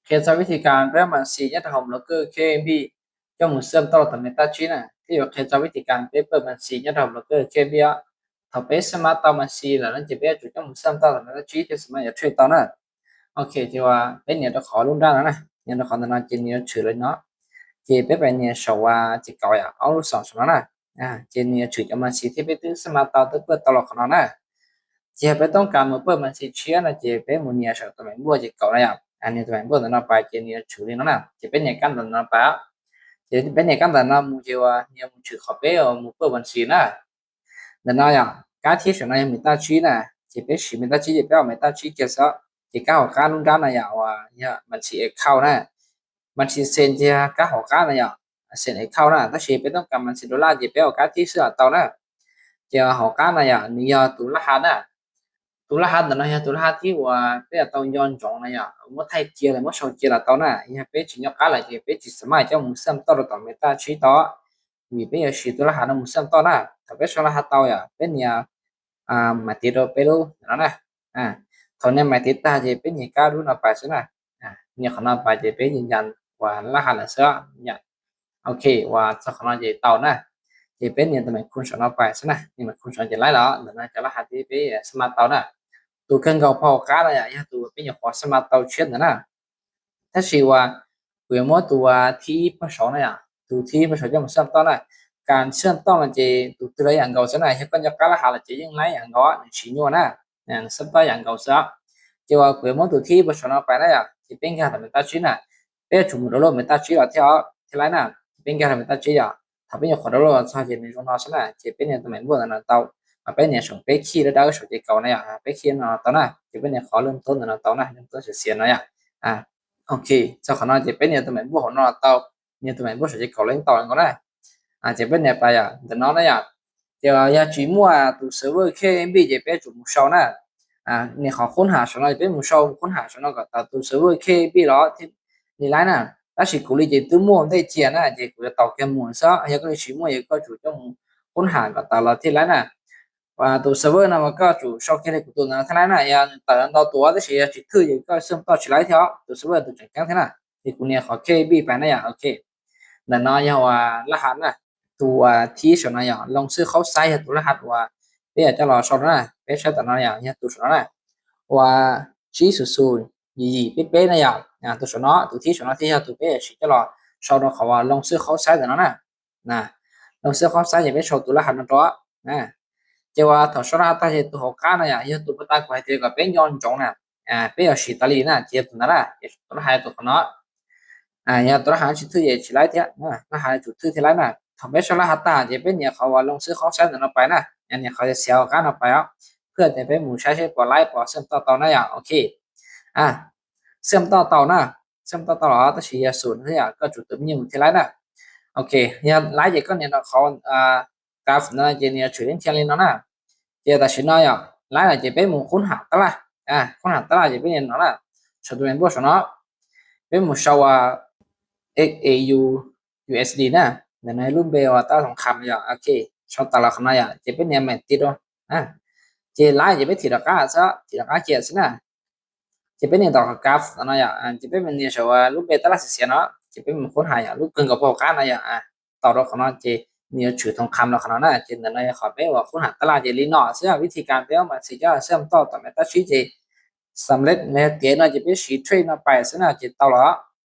ເຄສອບວິທີການເປີດບັນຊີຍອດໂຮມໂບຣກເກີ ເຄເອັມບີ ເຈົ້າໝູ່ເຊື່ອມຕໍ່ຕໍ່ເມຕາຊີນະ. ທີ່ວ່າເຄສອບວິທີການເປີດບັນຊີຍອດໂຮມໂບຣກເກີ ເຄເອັມບີ ເນາະ. ເຮົາໄປສະມາດຕໍ່ບັນຊີແລ້ວນັ້ນ ຈະເປັນເຈົ້າໝູ່ເຊື່ອມຕໍ່ຕໍ່ເມຕາຊີ ທີ່ສາມາດຈະເທຣດຕໍ່ນະ. ໂອເຄ ທີ່ວ່າເປັນເນຍ ເຮົາຂໍລົງດ້ານແລ້ວນະ ເນຍ ເຮົາຂໍແນວນອນ ເຈເນຍ ເຊີນເລີຍເນາະ. ເຈເປັນໄປເນຍ ຊອບວ່າ ເຈັດເກົ້າ ອາ ເອົາລູກສອງ ສຳລັບນະ. ອາ ເຈເນຍ ເຊີນຈາກບັນຊີທີ່ເປັນຕື່ມສະມາດຕໍ່ ເປີດຕະຫຼອດຂອງເຮົານະ. ເຈເປັນຕ້ອງການມາເປີດບັນຊີເຊຍນະ ເຈເປັນໝູ່ເນຍ ເຂົ້າຕຳແໜ່ງບວກ ເຈັດເກົ້າ ນະ. ອາ ເນຍ ຕຳແໜ່ງບວກ ຕຳແໜ່ງໄປ ເຈເນຍ ເຊີນເລີຍເນາະນະ. ເຈເປັນເນຍ ການຕຳແໜ່ງໄປ ເຈເປັນເນຍ ການຕຳແໜ່ງໝູ່ ເຈວ່າເນຍ ໝູ່ເຊີນເຂົ້າໄປ ໝູ່ເປີດບັນຊີນະ. ເນຍ ການທີ່ສຳນັບ ເນຍ ເມຕາຊີນະ ເຈເປັນສີເມຕາຊີ ເຈເປັນເອົາເມຕາຊີ ເຈຊະ ເຈກາຫົວການລຸງດ້ານນະ ຢ່າງວ່າ ເນຍ ບັນຊີເອັກເຄົານະ ບັນຊີເຊນ ເຈກາຫົວການນະ ຢ່າງເຊນເອັກເຄົານະ. ແຕ່ຊີເປັນຕ້ອງການບັນຊີໂດລາ ເຈເປັນເອົາການທີ່ເຊື່ອມຕໍ່ນະ ເຈກາຫົວການນະ ຢ່າງນີ້ ຢ່າງໂຕລະຫັດນະ ໂຕລະຫັດນະ ຢ່າງໂຕລະຫັດທີ່ວ່າເປັນໂຕຍ້ອນຈອງນະ ຢ່າງໝົດໄທເຈຍ ແລະ ໝົດຊອງເຈຍລະເຕົານະ ຢ່າເປັນຊິຍອກການລະ ເຈເປັນຊິສາມາດເຈົ້າໝູ່ເຊື່ອມຕໍ່ຕໍ່ເມຕາຊີຕໍ່ ມີເປັນຢ່າງສີ່ໂຕລະຫັດນະ ໝູ່ເຊື່ອມຕໍ່ນະ. ຖ້າເປັນສອງລະຫັດເຕົາ ຢ່າເປັນເນຍ ອາ ມາຕິດໂດເປໂລນະ ອາ ເທົ່ານີ້ມາຕິດຕາ ຈະເປັນເນຍກາລຸນອອກໄປຊະນະ. ອາ ເນຍຂອງເຮົາໄປ ຈະເປັນຢືນຢັນວ່າລະຫັດລະເຊື່ອ ເນຍ ໂອເຄ ວ່າສອງຂອງເຮົາຈະເຕົານະ ຈະເປັນເນຍຕຳແໜ່ງຄູນສອງອອກໄປຊະນະ. ເນຍມາຄູນສອງຈະໄລ່ແລ້ວ ນະ ຈະລະຫັດທີ່ເປັນສະມາດເຕົານະ ໂຕເຄິ່ງເຂົາເຜົາການນະ ຢ່າ ໂຕເປັນຢ່າງຂອງສະມາດເຕົາເຊນນະ. ຖ້າຊິວ່າ ໂປເກມອນຕົວທີປະສອງນະ ໂຕທີປະສອງຈະມາເຊື່ອມຕໍ່ນະ ການເຊື່ອມຕໍ່ມັນຈະໂຕຕື່ມໄລ່ຢ່າງເກົ່າຊະນະ ເຮັດກ່ອນຈະກາລະຫັດລະຈະຍິ່ງໄລ່ຢ່າງເກົ່ານະ ຊິໂຍນະ ນະ ເຊື່ອມຕໍ່ຢ່າງເກົ່າຊະ. ຈະວ່າໂປເກມອນຕົວທີປະສອງອອກໄປນະ ຈະເປັນການທຳເມຕາຊີນະ ເປັນຊຸມໂດໂລເມຕາຊີລະທີ່ເອົາທີ່ໄລ່ນະ ຈະເປັນການທຳເມຕາຊີ ຖ້າເປັນຂອງໂດໂລຊະ ຈະເປັນໃນຊ່ວງນອກຊະນະ ຈະເປັນໃນຕຳແໜ່ງບວກນະເຕົາ ເປັນໃນຊ່ວງເປຄີລະດັບຊ່ວງເຈັດເກົ້ານະ ເປັນເນຍເຕົານະ ຈະເປັນໃນຂໍເລີ່ມຕົ້ນນະເຕົານະ ເລີ່ມຕົ້ນເສຍນະ ອາ ໂອເຄ ເຈົ້າຂອງເຮົາຈະເປັນເນຍຕຳແໜ່ງບວກຂອງນະເຕົາ ເນຍຕຳແໜ່ງບວກເສຍເຈັດເກົ້າເລີຍເຕົານັ້ນນະ ອາ ຈະເປັນໃນໄປ ອາ ເດີນອນນະ ຈະວ່າ ຢາຈີມົວ ໂຕເຊີເວີ ເຄເອັມບີ ຈະເປັນຊຸມເຊົານະ ອາ ໃນຂອງຄູນຫາສອງນະ ຈະເປັນໝູ່ເຊົາ ຄູນຫາສອງນະ ກໍຕາມໂຕເຊີເວີ ເຄເອັມບີ ລະທີ່ນີ້ໄລ່ນະ ລະຊິກູລີຈະຕື່ມໝູ່ໄດ້ເຈຍນະ ຈະກູຈະເຕົາແກ່ໝູ່ຊະ ຢາກກໍຊິໝູ່ ຢາກກໍຈູເຈົ້າໝູ່ ຄູນຫາກໍຕາມລະທີ່ໄລ່ນະ ວ່າໂຕເຊີເວີນະ ມັນກໍຈູຊອກເຄເລກູໂຕນະ ທັງຫຼາຍນະ ຢ່າງຕາມຕົວ ແຕ່ຊິຖືກ ຢາກກໍເຊື່ອມຕໍ່ຊິໄລ່ເທື່ອ ໂຕເຊີເວີໂຕຈັງແຈ້ງເທື່ອນະ ທີ່ກູເນຍຂໍເຄເອັມບີໄປນະ ຢ່າ ໂອເຄ ນັ້ນເນາະ ຢ່າງວ່າລະຫັດນະ ຕົວທີສອງນະ ຢ່າງລອງເຊີເຂົ້າໃຊ້ຕົວລະຫັດວ່າ ເປັນຈະລອຊອກນະ ເປັນໃຊ້ຕົວນະ ຢ່າງຕົວສອງນະ ວ່າ ຈີສູນສູນ ຢີເປັນເປັນນະ ຢ່າ ອາ ຕົວສອງນະ ຕົວທີສອງນະ ທີ່ເຮົາຕົວເປັນຊິຈະລອຊອກນະ ເຂົາວ່າລອງເຊີເຂົ້າໃຊ້ຕົວນັ້ນນະ ນະ ລອງເຊື່ອມຕໍ່ໃຊ້ ຈະເປັນໂຊຕົວລະຫັດນະຕົວ ນະ ຈະວ່າຖ້າໂຊລະຫັດຕາເຈຕົວຂອງການນະ ຢ່າ ຕົວປະຕາກວາຍເຕກໍເປັນຍ້ອນຈົງນະ ອາ ເປັນເອົາສີຕາລີນະ ເຈຕົວນັ້ນນະ ຕົວລະຫັດຕົວຂອງເນາະ ອາ ຢ່າຕົວລະຫັດຊິຖືກເຈຊິໄລ່ເທື່ອນະ ລະຫັດຈຸດຖືກທີ່ໄລ່ນະ ຖ້າເປັນໂຊລະຫັດຕາ ຈະເປັນເນຍເຂົາວ່າລອງເຊື່ອມຕໍ່ໃຊ້ນັ້ນອອກໄປນະ ອັນນີ້ເຂົາຈະເສຍເອົາການອອກໄປເອົາ ເພື່ອຈະເປັນໝູ່ໃຊ້ໃຊ້ປອດໄລ່ປອດເຊື່ອມຕໍ່ເຕົານະ ຢ່າ ໂອເຄ ອາ ເຊື່ອມຕໍ່ເຕົານະ ເຊື່ອມຕໍ່ເຕົາ ແຕ່ຊິຢ່າສູນ ຢ່າກໍຈຸດຕົວມີຢູ່ທີ່ໄລ່ນະ ໂອເຄ ຢ່າໄລ່ຈະກໍເນຍເນາະ ເຂົາ ອາ ກາຟນະ ເຈເນຍເຊີນທຽນເລີຍເນາະນະ ເຈຕາຊິນະ ຢ່າໄລ່ນະ ຈະເປັນໝູ່ຄູນຫາຕະລາ ອາ ຄູນຫາຕະລາຈະເປັນເນຍເນາະນະ ຊອກຕົວແມ່ນບໍ່ຊະເນາະ ເປັນໝູ່ຊາວວ່າ ເອັກເອຢູ ຢູເອັສດີ ນະ ໃນລຸມເບວາຕາທອງຄຳ ຢ່າ ໂອເຄ ຊອກຕະລາຂອງນະ ຢ່າ ຈະເປັນເນຍແມ່ນຕິດ ອາ ເຈໄລ່ຈະເປັນທີລະກາຊະ ທີລະກາເຈຊະນະ ຈະເປັນເນຍຕໍ່ກັບກາຟເນາະ ຢ່າ ອາ ຈະເປັນເນຍຊະວ່າ ລູກເບຕະລາເສຍເນາະ ຈະເປັນຄົນຫາ ຢ່າ ລູກເຄິ່ງກໍພໍການນະ ຢ່າ ອາ ຕໍ່ລົດຂອງເນາະ ເຈເນຍຖືທອງຄຳລະຂະໜາດນະ ເຈນັ້ນນະ ຂໍເປັນວ່າຄົນຫາຕະລາດເຈລີເນາະ ເຊື່ອວິທີການເປັນມາຊິຈະເຊື່ອມຕໍ່ຕໍ່ແມຕາຊີ ເຈສຳເລັດແລະເຕເນາະ ຈະເປັນສີເທຣດເນາະ ໄປຊະນະ ເຈຕໍ່ລະ